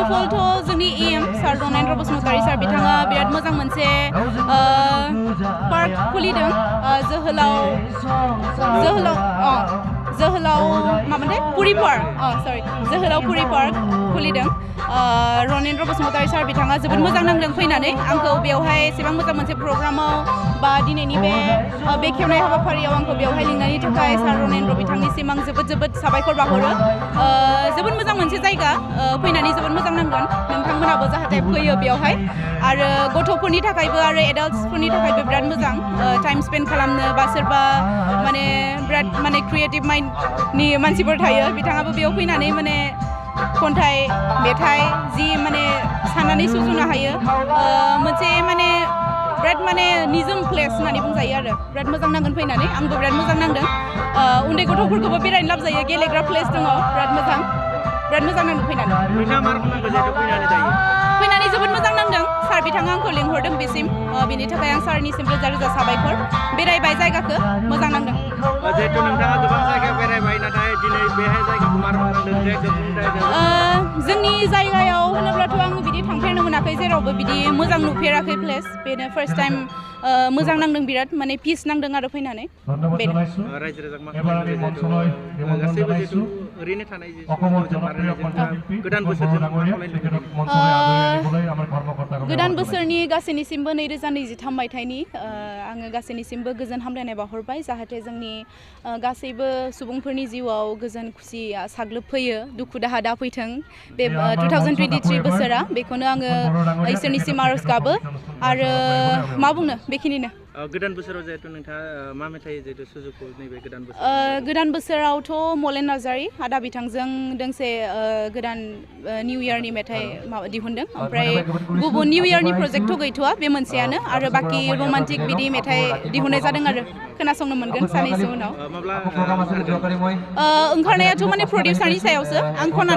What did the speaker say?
of all थ' जोंनि M सार रनेन्द्र बसुमतारी सार बिथाङा बिराद मोजां मोनसे पार्क खुलिदों जोहोलाव मामोनथाय पुरी पार्क सरि जोहोलाव पुरी पार्क खुलिदों रनेन्द्र बसुमतारी सार बिथाङा जोबोद मोजां नांदों फैनानै आंखौ बेवहाय एसेबां मोजां मोनसे प्रग्रामाव बा दिनैनि बे खेवनाय हाबाफारियाव आंखौ बेवहाय लिंनायनि थाखाय सार रनेन्द्र बिथांनिसिम आं जोबोद साबायखर बावहरो जोबोद मोजां मोनसे जायगा फैनानै जोबोद मोजां नांगोन नोंथांमोनाबो जाहाथे फैयो बेवहाय आरो गथ'फोरनि थाखायबो आरो एडाल्ट्सफोरनि थाखायबो बिराद मोजां टाइम स्पेन्ड खालामनो बा सोरबा माने बिराद माने क्रिएटिभ माइन्डनि मानसिफोर थायो बिथाङाबो बेयाव फैनानै माने खन्थाइ मेथाइ जि माने साननानै सुजुनो हायो मोनसे माने बिराद माने निजोम प्लेस होननानै बुंजायो आरो बिराद मोजां नांगोन फैनानै आंबो बिराद मोजां नांदों उन्दै गथ'फोरखौबो बेरायनो लाबोजायो गेलेग्रा प्लेस दङ बिराद मोजां नांदों फैनानै जोबोद मोजां नांदों सार बिथाङा आंखौ लिंहरदों बेसिम बेनि थाखाय आं सारनिसिम रोजा साबायखर बेरायबाय जायगाखौ मोजां नांदों जिहेतु नोंथाङा गोबां जायगा बेरायबाय नाथाय दिनै बेहाय जायगाखौ मारै मोनदों जोंनि जायगायाव होनोब्लाथ' आं बिदि थांफेरनो मोनाखै जेरावबो बिदि मोजां नुफेराखै प्लेस बेनो फार्स्ट टाइम मोजां नांदों बिराद माने पिस नांदों आरो फैनानै रायजो राजा गासैबो जिहेतु ओरैनो थानाय गोदान गोदान बोसोरनि गासैनिसिमबो 2023 मायथाइनि आङो गासैनिसिमबो गोजोन हामलायनाय बावहरबाय जाहाथे जोंनि गासैबो सुबुंफोरनि जिउआव गोजोन खुसि साग्लोबफैयो दुखु दाहा दाफैथों बे 2023 बोसोरा बेखौनो आङो इसोरनिसिम आरज गाबो आरो मा बुंनो बेखिनिनो गोदान बोसोराव जिहेतु नोंथाङा मा मेथाइ जिहेतु सुजुखौ नैबे गोदान बोसोरावथ' मलेन नार्जारी आदा बिथांजों दोंसे गोदान निउ इयारनि मेथाइ दिहुनदों ओमफ्राय गुबुन निउ इयारनि प्रजेक्टथ' गैथ'आ बे मोनसेयानो आरो बाखि रमान्टिक बिदि मेथाइ दिहुननाय जादों आरो खोनासंनो मोनगोन सानैसो उनाव ओंखारनायाथ' माने प्रडिउसारनि सायावसो आं